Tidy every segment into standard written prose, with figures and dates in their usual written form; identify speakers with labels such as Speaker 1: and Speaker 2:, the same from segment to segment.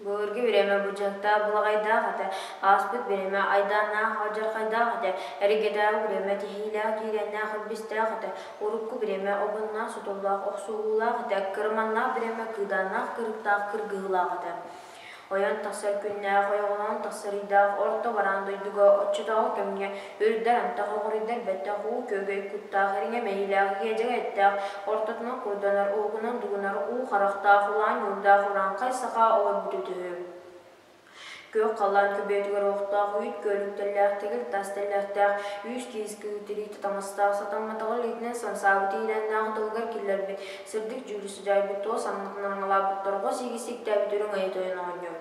Speaker 1: Былыргы бириэмэ былдьаһыктаах былаҕайдаах этэ, ааспыт бириэмэ айдааннаах алдьархайдаах этэ, эргэтээҕи бириэмэ тиһиилээх киирэннээх илбистээх этэ, урукку бириэмэ обуннаах сутуллаах охсуһуулаах этэ, кырыманнаах бириэмэ кыыдааннаах кырыктаах кыргыһыылаах этэ. Ойон тахсар күннээх, ойоҕолоон тахсар ыйдаах орто бараан дойдуга оччотооҕу кэмҥэ үрдэр антах оҕуруйдар бэттэх уу күөгэй куттаах ириҥэ мэйиилээх иэдьэгэй эттээх ортотунан курданар уһугунан дугунар уу харахтаах улаан ньуурдаах урааҥхай саха олорбут үтүһү. Күөх халлаан күбүөтүгэр уохтаах үүт күөлүктэллээх тэгил тас тэллэхтээх үүс киис кыытырыыта таҥастаах сатамматаҕы илиитинэн самсаабыт иилэннээх тылыгар киллэрбит сырдык дьүүлү сыдьаайбыт туос аннытын араҥалаабыт торҕо сииги сииктээбит үрүҥ айыы тойон оҕонньор.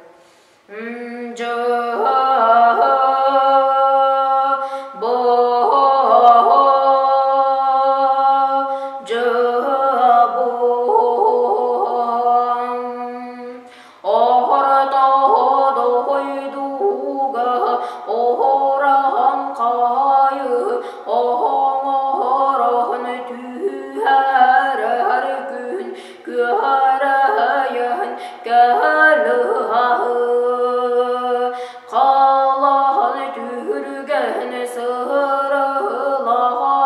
Speaker 1: Күһэрэйэн кэлыһаһы Халаһан түһүргэн сырылаҕа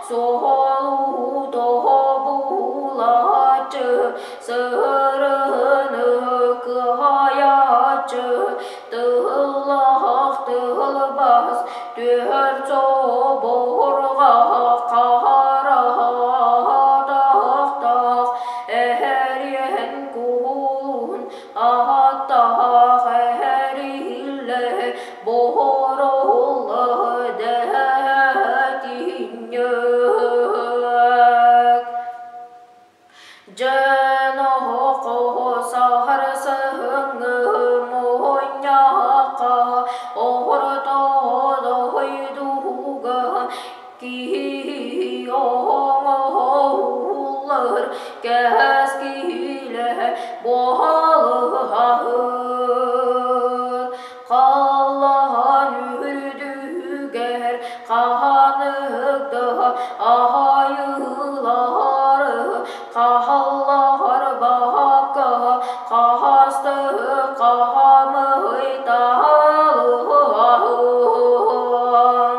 Speaker 1: Суолу тобулааччы Сырыны кыһайааччы Тыллаах тылбас түһэр соборҕа Хараатахтаах эһэриэн кулун ааттаах эһэриллэ боһоролла дэһэтинньэк Дьэн оһоҕо саһар сыһыҥы муһунньахха оһорто дойдуга киһи оҥоһуллар кэскилэ буолуһаһыр Халлаан үрдүгэр хаһанык да аһайыылаһар хаһаллаһар баһакка хаһасты хаамыйтаалыһаһын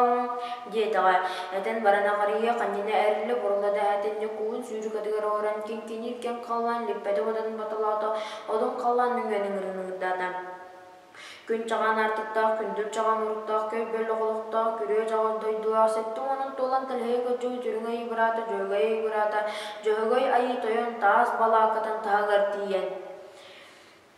Speaker 1: диэтэҕэ этэн баран аҕарыйа ханньына эриллэ бурулла дэһээтин ньукуун сүүрүкэтигэр олорон киҥкиниир кэм халлаан липпэтэ бодотун баталаата одун халлаан нөҥүөн ыҥырын ыҥырдаата Күн чаҕаан аартыктаах, күндүл чаҕаан уруктаах, көй бөлөх олохтоох, күрүө дьаҕыл дойдулаах, сэттэ уонун туолан тэлэһийэ көрдьүгүт Үрүҥ Айыы быраата Дьөһөгөй Айыы быраата Дьөһөгөй Айыы Тойон таас балааккатын таһыгар тиийэн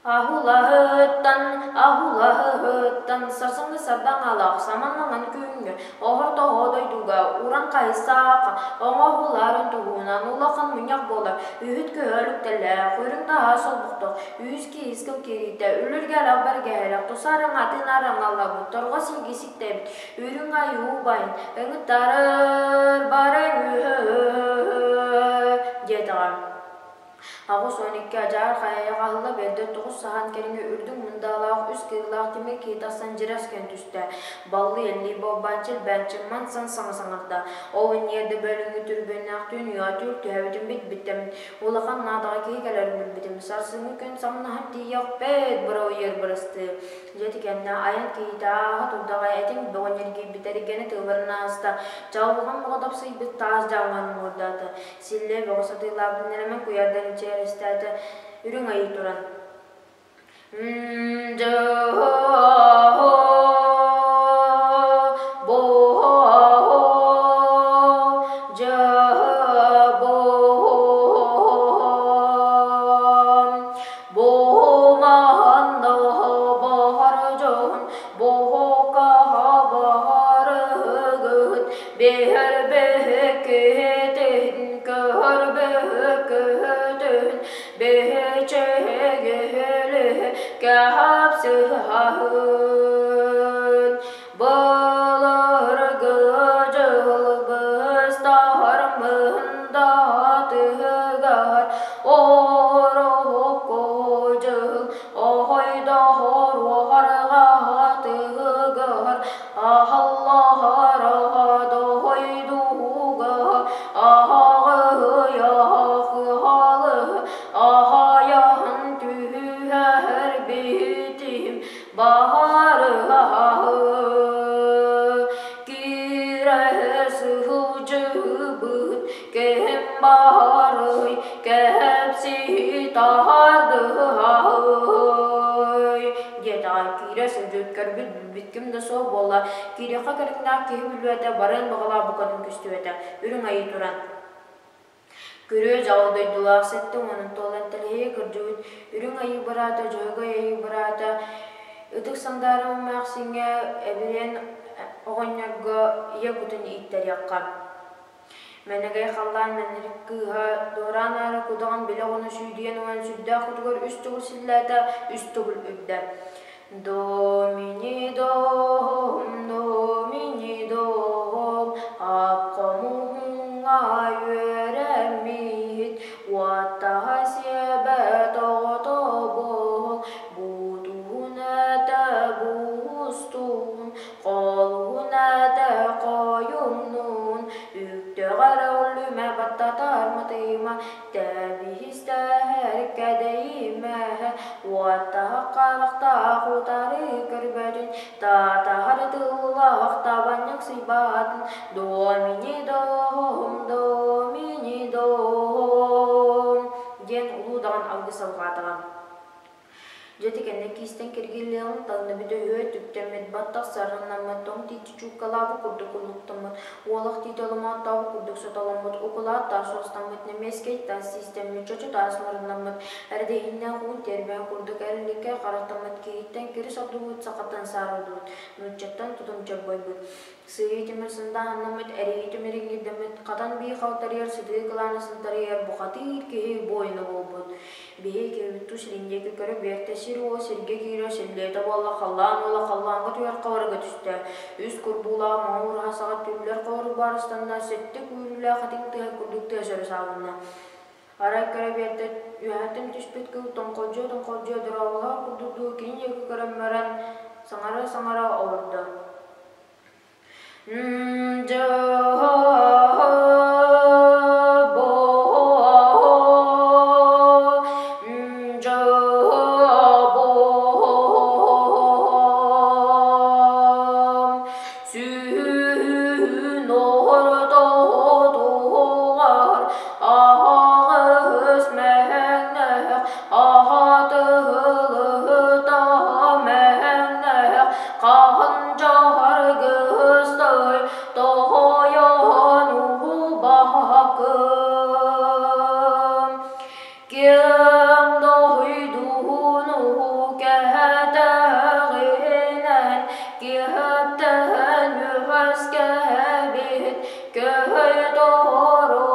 Speaker 1: Аһулаһыттан, аһулаһыттан, сарсыҥҥы сардаҥалаах саман маҥан күҥҥэ, оһор-тоһо дойдуга уран хайысаха, оҥоһуларын туһунан улахан мунньах буолар, үһүт көһөлүктэлээх, үрүҥ таһаа солбуктаах, Үс киһи сыл киириитэ үлүргэлэх бэргэһэлэх тусараҥатын араҥалабыт торҕо силги ситтэбит үрүҥ айыы убайын ыҥыттарар баран үһү диэтэҕэ. 82 адьаар хайайах аһылла биэрдэ тоҕус саһаан кэриҥэ үрдүк мындаалаах үс кыыллаах тимир киһи тахсан дьирэс гэн түстэ. Баллы эллии болбаанчы элбээнчи ман-сан саҥа саҥарда. Ол инниэрдэ бөлүҥҥү түрбүөннээх түүн уйаҕа түүл түһэбитин бит-биттэммит Улахан наадаҕа киһи кэлэрин билбитим. Сарсыҥҥы күн самнаһан тиийиэхпит, бырауйар бырастыы. Дьэ ити кэннэ айан киһитэ ааһа турдаҕа этиҥ бөҕө ньиргийбит эргэни тыыларын ааста, чаҕылҕан бөҕө дапсыйбыт таас дьаамҥа муҥурдаата. Силлиэ бөҕө сатыылаабыт нэлэмэн куйаардан ичээрэстээтэ, үрүҥ айыы туран. Бэчэгэһэлэ кэпсэһэн, былыргы дьыл быстар мындатыгар орокко дьыл ойдоһор уоһарҕатыгар аһаллаһар дойдуга аһаҕыйах ыалы Аһайаһын түһэр Кэлбитим баҕарыһаһы киирэ сылдьыбыт кэм баарый кэпсии тардыһаһый диэтэҕэ киирэ сылдьыбыт көрбүт билбит ким да суох буолла. Киириэххэ кэриҥнээх киһи бүлүүэтэ барыан баҕалаах букатын көстүбэтэ. Үрүҥ айыы туран Күрүө-дьаҕыл дойдулаах 70-ун туолан тэлэһийэ кырдьыбыт Үрүҥ Айыы быраата Дьөһөгөй Айыы быраата Ытык Сандаара эмээхсиҥҥэ эбириэн оҕонньорго ийэ кутун ииттэриэххэ. Мэнэгэй халлаан мэнэрик кыыһа дуораан аара кудаҕын билэ оҕону сүүдүйэн уган сүрдээх кутугар үс төгүл силлээтэ, үс төгүл үрдэ. Домини дом, домини дом, ап-хомуһуҥҥа үөрэммит, уоттаһа сиэбэт оҕото буол, буутуһун этэ буустуун, холуһун этэ хойумнуун, үктэҕэр өлүмэ баттатар матыйма, Тэбиһистэһэр кэдэйимэ, уоттаах харахтаах утары көрбөтүн, таатаһар тыллаах табанньык сыйбатын, Домини дом, домини дом диэн улуу даҕан алгыс алҕаатаҕа. Дьэ ити кэннэ киистэн киргиллиэҕин таҥныбыт өһүө түктэммит, баттах сарыннаммыт, тоҥ тиити чууккалаабыт курдук уллуктаммыт, уолах тиити оломоттообут курдук сотоломмут, укулаат таас суостаммыт, нэмиэскэй таас систэммит, чочу таас муруннаммыт, эрэдэһииннээх уун тиэрбэһэ курдук эриликкэй харахтаммыт киһиттэн кирис ордубут, сахаттан саарыллыбыт, нууччаттан тутум чорбойбут. Сыыйа тимир сындааһыннаммыт, эрийи тимир иҥиирдэммит, хатан бии халтарыйар, сытыы кылааны сынтарыйар бухатыыр киһи буойуна буолбут. Биһи киһибит тус илин диэки көрө биэртэ, сир уо сиргэ киирэр, силлиэтэ буолла, халлаан уола халлааҥҥа түһэр хабарыга түстэ. Үс курбуулаах маҥан ураһа саҕа түллэр хабарык баарыстанна, сэттэ күүрүүлээх хатыҥ тыаһа курдук тыас өрө саалынна. Арай көрө биэртэ, үөһэттэн түспүт кыыл тоҥхолдьуйа-тоҥхолдьуйа дорооболоһор курдук дуу кини диэки көрөн баран, саҥара-саҥара олордо. Сүн ортотугар аһаҕас мэҥнээх, аһатылыта мэҥнээх, хаһан дьаргыстай тоһойон убакым. Киэҥ дойдуну кэтэҕинэн киэптэн үөскээбит көй торо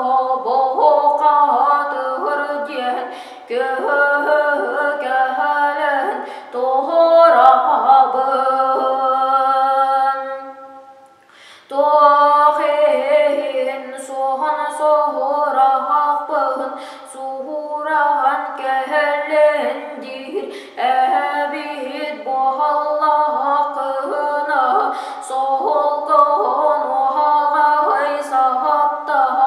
Speaker 1: бухатыр диэн кэһэлэн туорабын. Туох иһин суоһун суһураһахпын суһураһан кэһэллэн диир эбит буоллаххына суолгун уһаҕай саптах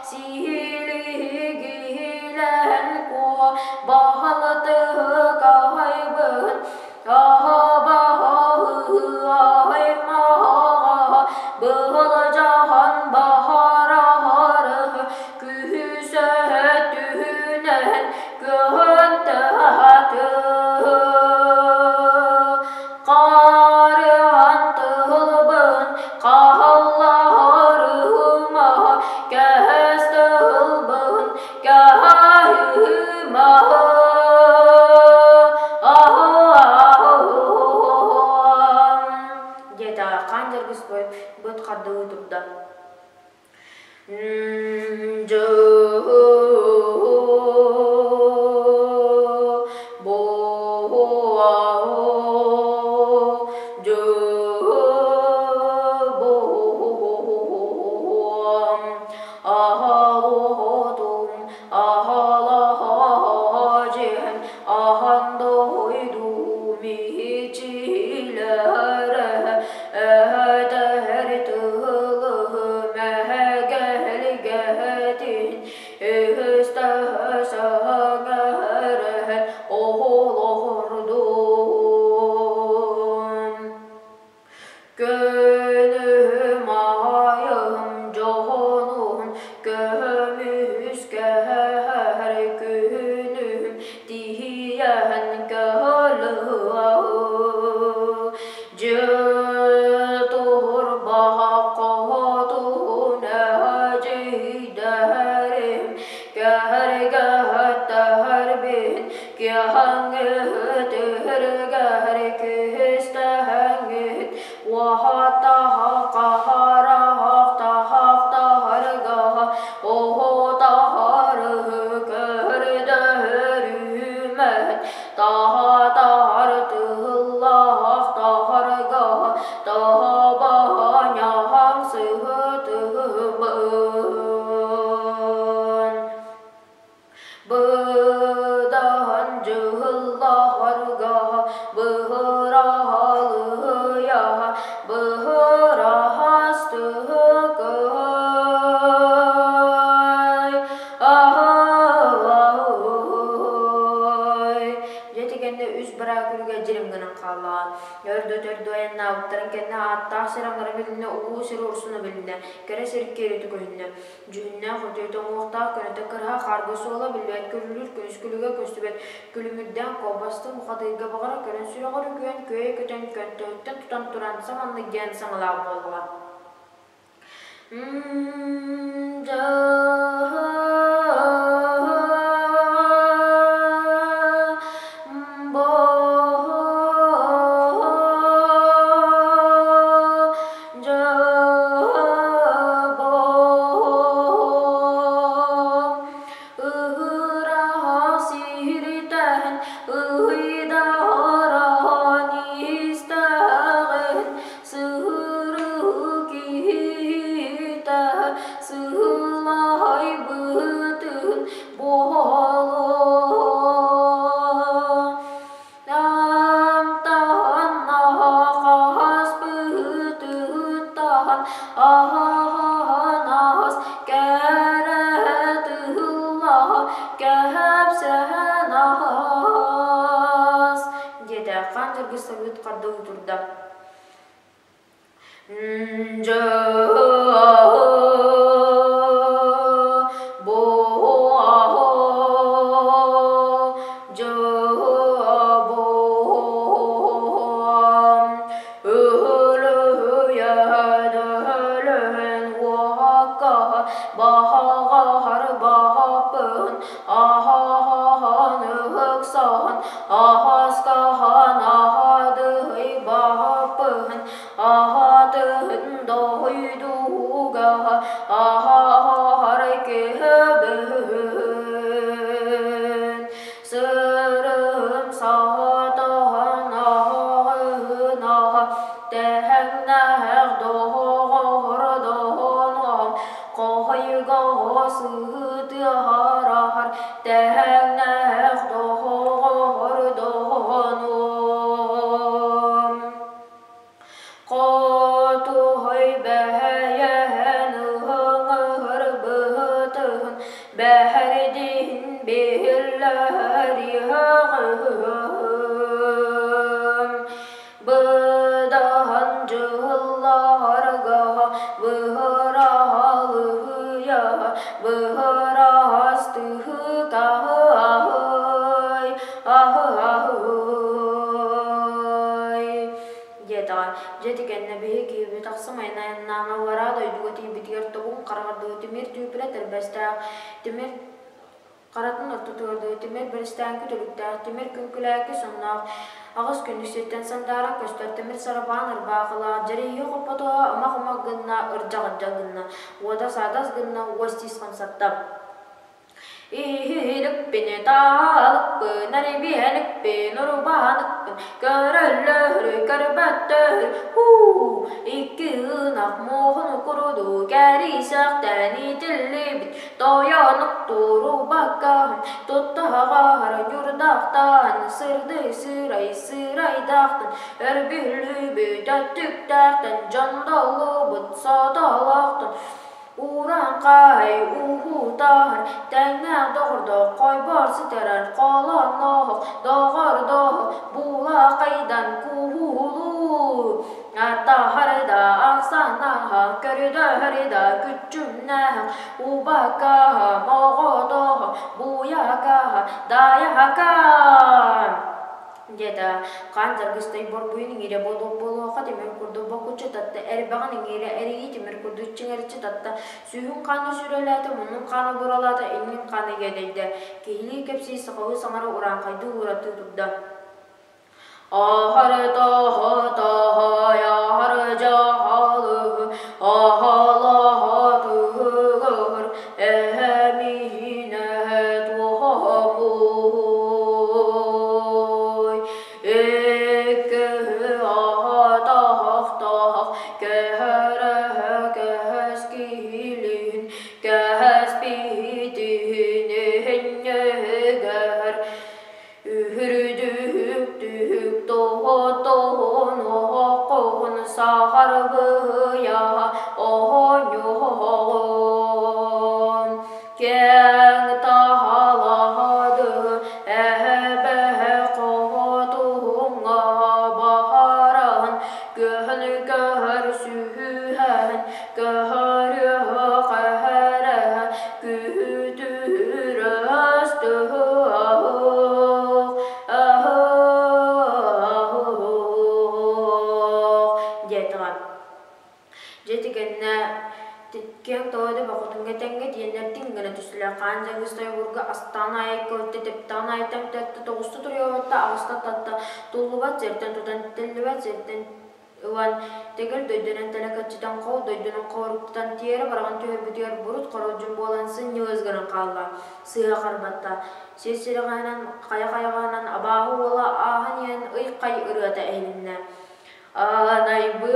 Speaker 1: силигилэн куо баһылытыкайбын Быһылдьаһан баһарар күһүсэ түһүнэн көһөн тыһаты Харыһан тылбын хаһаллаһарыма кэһэс тылбын кэһэһима диэтэ хаан дьаргыс быт хардыы турда. Аһалаһа дьиэн аһан дойдум иччилэрэ эһэтэр тылым эгэлгэтин өстө сэҥээрэн оҕолордум. кэннэ үс бараа күлүгэ дьирим гынан хааллаҕа. Өр да өтөр айаннаабыттарын кэннэ ааттаах сир аҥара билиннэ, улуу сир урсуна билиннэ, кэрэ сир киэритэ көһүннэ. Дьүһүннээх үтүөтэ уҥуохтаах көнөтө кыраһа хаарга суола биллибэт күрүлүүр күнүс күлүгэ көстүбэт күлүмүрдээх куобастыы мухатыырга баҕара көрөн сүрэҕэр үкүйэн күөйэ көтөн көнтөһүттэн тутан туран саманнык диэн саҥалаах буоллаҕа. Ыһыраһа сиритэһэн ыйдаһараһан истэҕин сыһырыы киһитэ сыһылаһайбытын буолуо. Амтаһан аһаһанаас кэрэтыһыллаһа кэпсэһэн аһаас диэтэ хаан дьаргыс сабыыт хардыы турда. Аһаатыһын дойдуга аһаһар киһибин сырым саатаһан аһынаһа тэһэҥнээх доҕордоном хоһойго сыһытыаһарар тэһэҥнээх доҕордоном Хотуһуй бэйэһэн ыһыҥыһырбытын бэһэрдиин биллэриэҕим. Быдаһан дьылларга быһыраалыйа быһыраастыһыкаһый аһый диэтэҕэ. Дьэ ити кэннэ биһи киһибит ахсым айаннаан аллараа дойдуга тиийбитигэр тобугун хараҕар дылы тимир түүпүлэ тэрбэстээх, тимир харатын ортотугар дылы тимир бэрэстээҥки түлүктээх, тимир күҥкүлээки сонноох, аҕыс күнүс сиртэн сандааран көстөр тимир сарапаан ырбаахылаах, дьэриһиэ хоппотоҕо ымах-ымах гынна, ырдьах-ырдьах гынна, уота саадас гынна, уос тиис хамсатта. Иһиликпин, таалыкпын, эрибиэликпин, урбааныкпын, көрөллөр, көрбөттөр, һуу, икки ынах муоһун курдук кэрисэхтэн итиллибит тойонук турубаккаһын туттаҕар ньурдахтаан сырдыы сырай сырайдаахтан өрбүллүбүт өттүктээхтэн дьондоллубут сотолоохтон Урааҥхай уһуутаһар, тэҥнээх доҕордоох хойбор сытарар холонноох доҕордоох булаахайдан куһулуу Аттаһар да ахсанаһа, көрдөһөр да күччүмнээх убакаһа, моҕотоһо, буйакаһа, дайака диэтэ. Хаан Дьаргыстай борбуйун иҥиирэ буолуох буолуохха тимир курдук бокуччу татта, эрбэҕин иҥиирэ эрийии тимир курдук чиҥэриччи татта, сүүһүн хаана сүүрэлээтэ, муннун хаана буралаата, иннин хаана иэдэйдэ. Киһилии кэпсии сахалыы саҥара урааҥхайдыы ууратыы турда. Аһары тоһо-тоһой, аһары дьаһалыһы, аһалаһатыгыр, эһэмиһинэ туһамуй. Икки аһатаһахтаах кэһэрэһэ кэһэскиилин, кэһэспитин иһинньигэр Үһүрдүһүк-түһүк тоһоттоһон оһоххун саһарбыйа оһонньуоҕун киэҥ таһалаһады эһэбэһэ хоһо. Дьэ ити кэннэ киэҥ тоҕо да бокотуҥҥа тэҥҥэ тиэннэр тиҥ гына түстүлэр. Хаан дьаҥыстай обургу астаан аайы көттө, тэптэҕин аайы тэмтэртэ, тоҕуста туруйалатта, аҕыста татта, туллубат сиртэн тутан, тэллибэт сиртэн ылан, тэгил дойдунан тэлэкэччитэн, хол дойдунан хоруктатан, тиэрэ бараҕын түһэрбитигэр бурут хоролдьун буолан сынньылыс гынан хаалла, сыыһа харбатта. Сир сирэҕэһинэн, хайа хайаҕаһынан абааһы уола ааһан иһэн ый-хай ырыата иһилиннэ. Анайбын,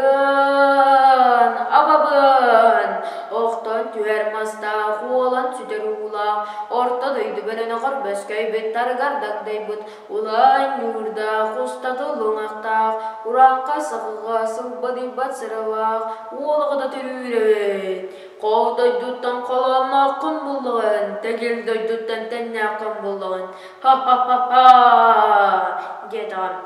Speaker 1: абабын, охтон түһэр мастаах, уолан сүтэр уулаах, орто дойду бөлөнөҕөр бөскөйбүт, тарыгар дагдайбыт, улаан ньуурдаах, устата луҥахтаах, урааҥхай саҕаҕа сылбадыйбат сыралаах, уол оҕото төрүүр эбит. Хол дойдуттан холооннооххун буллаҕын, тэгил дойдуттан тэннээххин буллаҕын, ха-ха-ха-ха, диэтэҕим.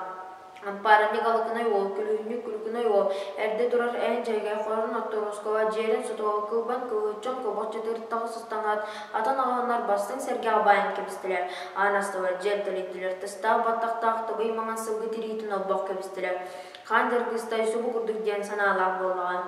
Speaker 1: Ампаарынньык алыкынай уол, күлүүһүнньүк күлүкүнэй уол, эрдэ турар эн дьайгай хорун отторуоскаҕа дьиэлин сотоҕо кылбан кылыһыччан кобох чытыртаҕы сыстанаат, атын аҕаланнар бастыҥ сэргэҕэ баайан кэбистилэр, аан астылар, дьиэл тэлэйдилэр, тыстаах баттахтаах тыбый маҥан сылгы тириитин олбох кэбистилэр. Хаан Дьаргыстай субу курдук диэн санаалаах буоллаҕа.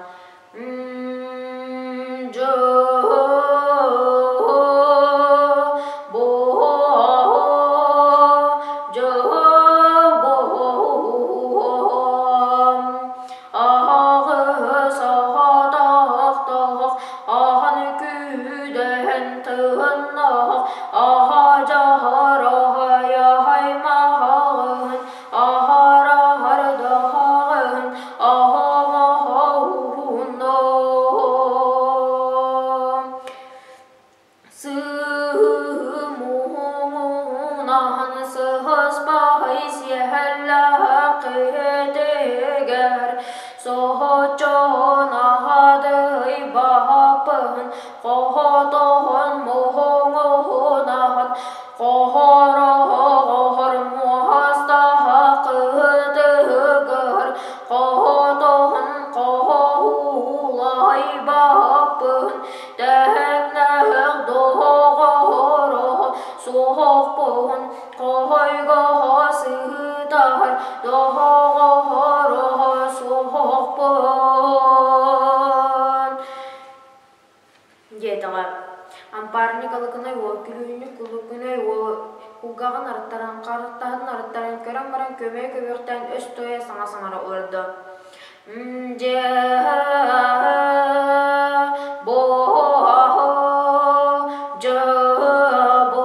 Speaker 1: Сыһымуһуҥунаһын сыһыспаһый сиэһэллээх киһитигэр соһуччунаһадый баһаппын хоһотоһон муһуҥунаһын хоһороһоҕор муоһастаһа кыһытыгар хоһотоһун хоһуулайбаппын тэһэҥнэһэх доҕоро суохпун хоһойгоһо сыһытар доҕоро суохпун диэтэҕэ. Ампаарынньык алыкынай уол, күлүүһүнньүк кулукунай уол кулгааҕын арыттаран, харахтаһын арыттаран көрөн баран көмөйө көбүөхтээн өс тойо саҥа саҥара олордо. Дьэ, бо, дьэ, бо,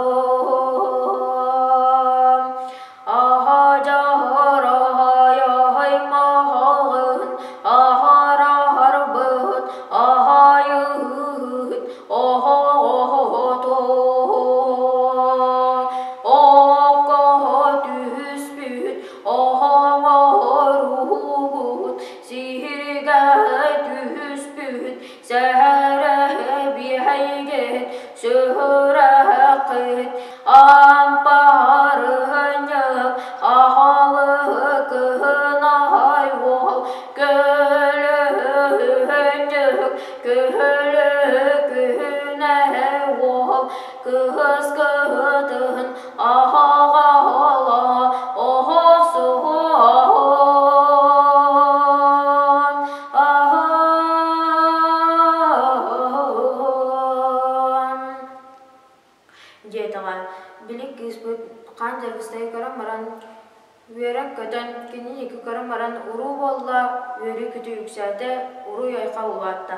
Speaker 1: Сүрэххит Ампаарыһынньык аһалыкыһынай уол көлөһүнньүк күһүлүкүһүнэ уол кыһыс кыһытын аһаҕаһала оһохсуһуон аһаан диэтэҕэ. Били кыыспыт хаан дьаргыстайы көрөн баран, үөрэн-көтөн, кинини икки көрөн баран уруу буолла, үөрүү-көтүү үксээтэ, уруй-айхал улаатта.